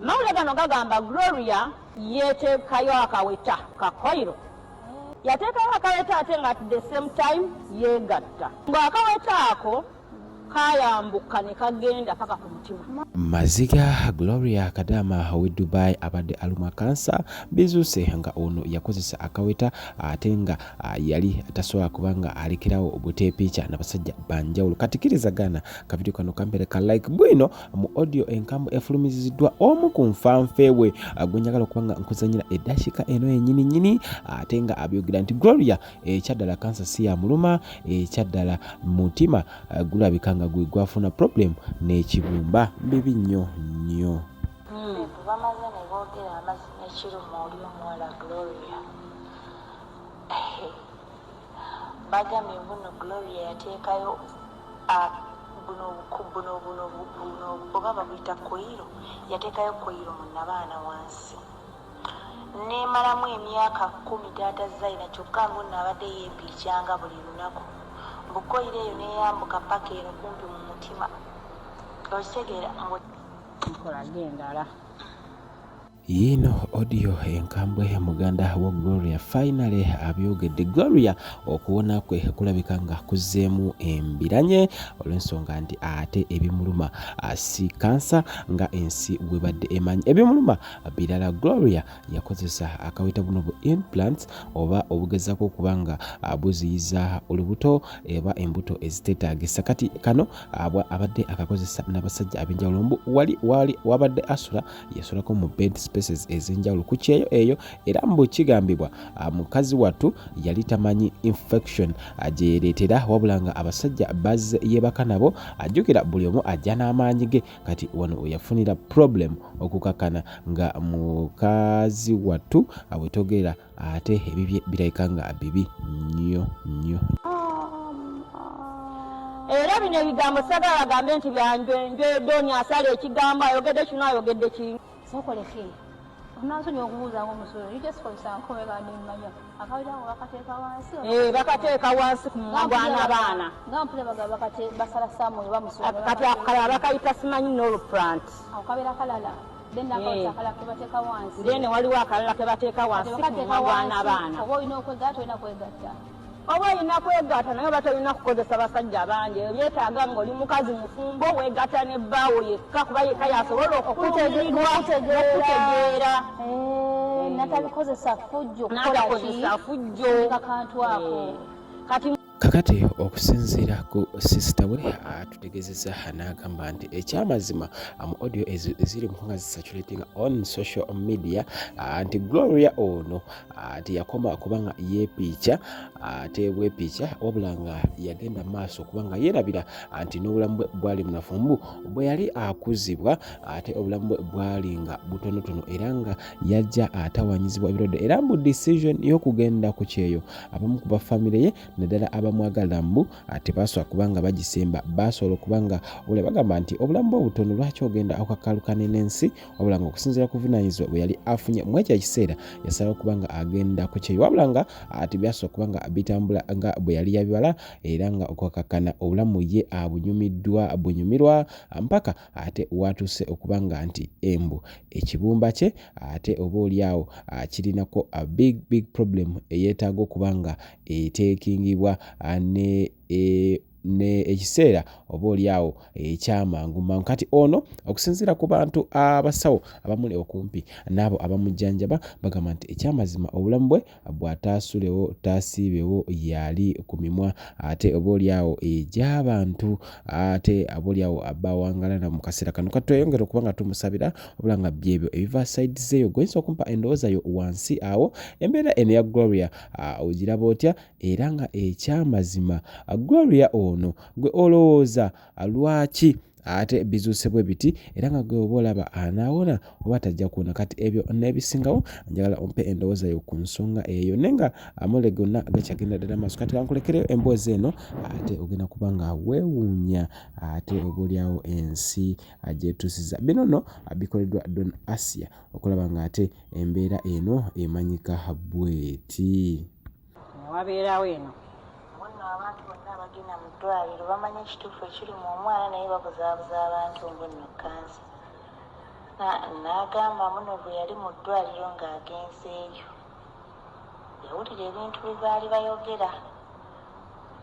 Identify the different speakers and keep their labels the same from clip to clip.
Speaker 1: Mawulire gano gagamba Gloria yeteekayo akaweta ka koiro, yateekayo akaweta ate nga at the same time yeegatta, ng'akaweta ako kayambuka ne kagenda paka ku mutima.
Speaker 2: Maziga Gloria Kadaama ow'e Dubai abadde alumwa kansa bizuuse nga ono yakozesa akaweta ate nga yali tasobola kuba nga alekerawo buteepiica na basajja banjawulo. Kati kkiriza gaana kavidiyo kano kampeere ka like bwino mu audio enkambu efulumiziddwa omu ku nfanfe we gwe njagala okuba nga nkuzanyira eddakiika eno yennyini nnyini ate nga abyogera nti Gloria ekyaddala kansa si yamuluma, ekyaddala mutima gulabika nga gwe gwafuna problem n'ekibumba. Bibi nnyo nnyo.
Speaker 3: Bamaze ne boogera amazima ekiruma oli omuwala Gloria. Bagambye mbu nno Gloria yateekayo buno buno buno buno oba babuyita koyiro, yateekayo koyiro mu nnabaana wansi neemalamu emyaka 10 taata Zaina, kyokka mbu nno abadde yeepiikyanga buli lunaku, mbu koyiro eyo neeyambuka paka eno kumpi mu mutima. Okitegeera mbu
Speaker 1: nkolage endala.
Speaker 2: Yiino audio enkambwe, muganda wa Gloria finally abyogedde. Gloria okuwona kwe kulabika nga kuzzeemu embiranye olw'ensonga nti ate ebimuluma si kansa nga ensi bwebadde emanyi, ebimuluma birala. Gloria yakozesa akaweta buno bu implants oba obugezaako okuba nga buziyiza olubuto eba embuto eziteetaagisa. Kati kano abadde akakozesa n'abasajja ab'enjawulo, mbu wali wali wabadde asula, yasulako mu bed spaces ez'enjawulo ku kyeyo eyo, era mbu kigambibwa mukazi wattu yali tamanyi infection gye yereetera, wabula nga abasajja bazze yeebaka nabo, ajjukira buli omu ajja n'amaanyi ge. Kati wano weyafunira problem okukakkana nga mukazi wattu bwetogera ate ebibye birabika nga bibi nnyo nnyo.
Speaker 1: Era bino ebigambo sagala bagambe nti byanjwenjwe, Doni asala ekigambo, ayogedde kino, ayogedde kiri.
Speaker 4: Sokoleke onansonyiwa okubuuza ng'omusulo, you just kozesa nkome nga nemmanya akaweta ako bakateeka wansi?
Speaker 1: Eh, bakateeka wansi ku mumwa gwa n'abaana.
Speaker 4: Nga mpulira bagamba bakate basala samuel bamusulo.
Speaker 1: Kati ako kalala bakayita simanyi Norplant.
Speaker 4: Ako kabeera kalala, then nakaweta akalala kebateeka wansi.
Speaker 1: Then waliwo akalala kebateeka wansi ku mumwa gwa n'abaana.
Speaker 4: Oba olina okwegatta, olina kwegatta.
Speaker 1: Oba olina kwegatta, naye oba tolina kukozesa basajja bangi. Ebyo byetaaga ng'oli mukazi mufumbo, weegatta ne bbaawo yekka, kuba yekka yasobola okukulumirirwa okutegeera.
Speaker 4: Natabikozesa fujjo.
Speaker 1: Natakozesa fujjo.
Speaker 4: Kakantu ako.
Speaker 1: Kati
Speaker 2: Kakati okusinziira ku sister we atutegeezezza n'agamba nti ekyamazima mu audio ezo eziri mu nga zisaturating on social media nti Gloria ono teyakoma kubanga yeepiica ate bwepiica, wabula nga yagenda maaso kubanga yeerabira nti n'obulamu bwe bwali munafu, mbu bwe yali akuzibwa ate obulamu bwe bwali nga butonotono, era nga yajja atawanyizibwa ebirwadde, era mbu decision y'okugenda ku kyeyo abamu ku bafamire ye naddala abamwagala mbu tebasobola kubanga bagisemba, basobola okuba nga obula bagamba nti obulamu bwe butono, lwaki ogenda okakalukane n'ensi? Wabula nga okusinziira ku buvunaanyizibwa bwe yali afunye mu ekyo ekiseera, yasalawo okuba nga agenda ku kyeyo, wabula nga tebyasobola kuba nga bitambula nga bwe yali yabibala, era nga okwakakkana obulamu ye abunyumiddwa bunyumirwa mpaka ate watuuse okuba nga nti embu ekibumba kye ate oba oliawo kirinako a big big problem eyeetaaga okuba nga eteekingibwa ne e, ne ekiseera oba oliawo ekyamangu mangu. Kati ono okusinziira ku bantu abasawo abamuli okumpi n'abo abamujjanjaba bagamba nti ekyamazima obulamu bwe bw'ataasulewo taasiibewo yali ku mimwa ate oba oliawo egy'abantu ate aba oliawo bawangala mu kaseera kano. Kati tweyongere okuba nga tumusabira, wabula nga byebyo ebiva side zeeyo. Gweoyinza okumpa endowooza yo wansi awo, embeera eno ya Gloria ogiraba otya? Era nga ekyamazima Gloria ono gwe olowooza lwaki ate bizuuse bwe biti, era nga gwe oba olaba anaawona oba tajja kuwona? Kati ebyo n'ebisingawo njagala ompe endowooza yo ku nsonga eyo, naye nga amawulire gonna gakyagenda ddala maaso. Kati kankulekereyo emboozi eno, ate ogenda kuba nga weewuunya ate oba oliawo ensi gyetuusiza. Bino nno bikoleddwa Don Asia okulaba nga ate embeera eno emanyika bweti.
Speaker 1: Wabeerawo eno.
Speaker 3: Munno abantu bonna abagenda mu ddwaliro bamanyi ekituufu ekiruma omwana, naye babuzaabuza abantu mbu nno kansa. N'agamba muno bwe yali mu ddwaliro ng'agenzeeyo yawulira ebintu bye baali bayogera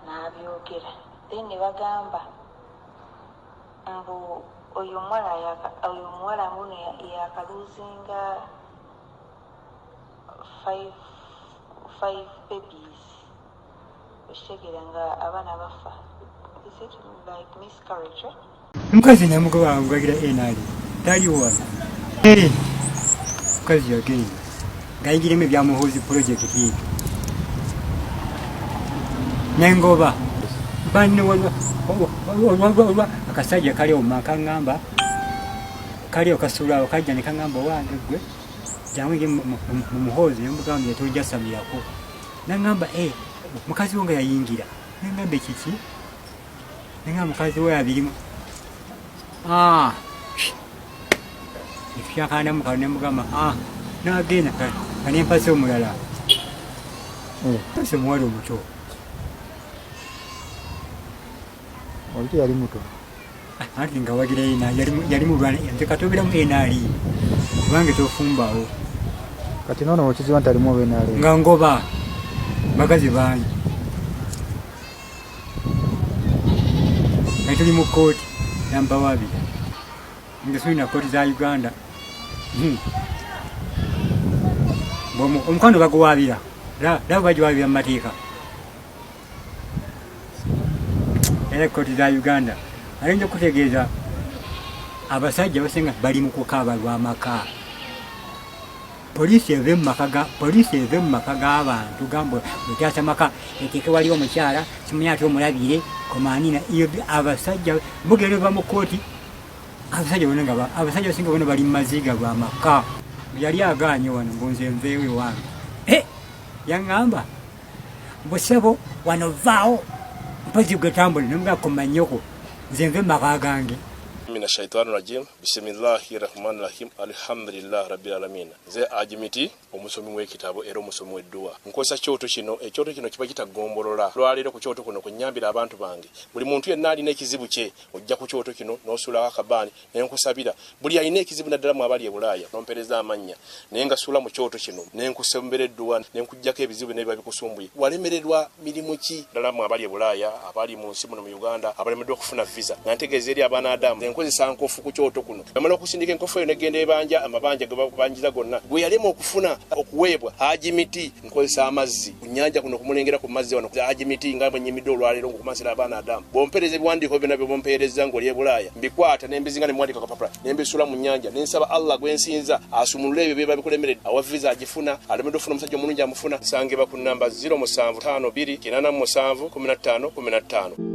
Speaker 3: n'abyogera. Then ne bagamba mbu oyo omuwala mbuno yakaluzinga five babies, okitegeera nga abaana bafa. Is it like miscarriage?
Speaker 5: Omukazi namugoba ngagira NRM taliwo wano. Omukazi yagenda ngayingiremu ebya Muhoozi project ebyo nengoba banne olwa akasajja kali omuma kaŋŋamba kali okasuulawo kajja ne kaŋŋamba, "Owange gwe jangu nge mu Muhoozi." Nemugamba, "Tojjasamirako." Naŋŋamba, "Eh, mukazi wo nga yayingira." Neŋŋamba, "Ekiki?" Neŋŋamba, "Mukazi we abirimu." Ah, netukyakanamu kalo nemugamba, "Ah," nagenda nga nempasa omulala pasa omuwala omuto.
Speaker 6: Oli teyali muto?
Speaker 5: Anti nga wagira yali mulwana, nze katoberamu NRM kubanga tofumbawo.
Speaker 6: Kati noono wekiziba nti alimu oba NRM?
Speaker 5: Nga ngoba bakazi bangi nga tuli mu kooti nampawabira nga sulina kooti za Uganda. Omukwano baguwabira laba bagiwabira mu mateeka era kooti za Uganda ayinza okutegeeza abasajja basinga bali mu kukaaba lw'amaka. Poliisi eve mu maka ga poliisi eve mu maka g'abantu gamba okyasa maka eteeke wali omukyala simanyi ate omulabire komanina iyo abasajja mugenda ova mu kooti abasajja bona nga abasajja basinga bona bali mu maziga lw'amaka. Yali agaanye wano mbunze nveewo ewange. Eh, yaŋŋamba busebo wano vaawo mpozi gwe tambula nemugamba komanyoko nze nve mu maka gange.
Speaker 7: Mina shaitani rajim, bisimillahi rahmani rahim, alhamdulillah rabbil alamin. Nze Ajimiti, omusomi w'ekitabo era omusomi w'edduwa. Nkozesa kyoto kino. Ekyoto kino kiba kitagombolola. Lwaleero ku kyoto kuno kunyambira abantu bange. Buli muntu yenna alina ekizibu kye ojja ku kyoto kino n'osuulako akabaani nenkusabira. Buli alina ekizibu, naddala mu abali e Bulaaya, nompereza amannya naye nga suula mu kyoto kino nenkusembera edduwa nenkuggyako ebizibu nebiba bikusumbuye. Walemererwa mirimu ki, ddala mu abali e Bulaaya, abali mu nsi muno mu Uganda, abalemeddwa okufuna visa, nga ntegeeza eri abaana adamu. Nkozesa nkofu ku kyoto kuno. Bamala okusindika enkofu eyo negenda ebanja amabanja ge bakubanjiza gonna gwe yalema okufuna okuweebwa. Hajimiti, nkozesa amazzi ku nnyanja kuno kumulengera ku mazzi wano. Hajimiti, nga bwe nyimidde olwaleero ngukumansira abaana adamu, bw'ompeereza ebiwandiiko byonna byebompeereza ng'oli e Bulaaya, mbikwata nembizinga nemuwandiika kapapula nembisuula mu nnyanja nensaba Allah gwe nsinza asumulule ebyo byeba bikulemeredde. Awa visa agifuna, alemeddwa okufuna omusajja omulungi amufuna. Nsangibwa ku namba 0752 87 15 15.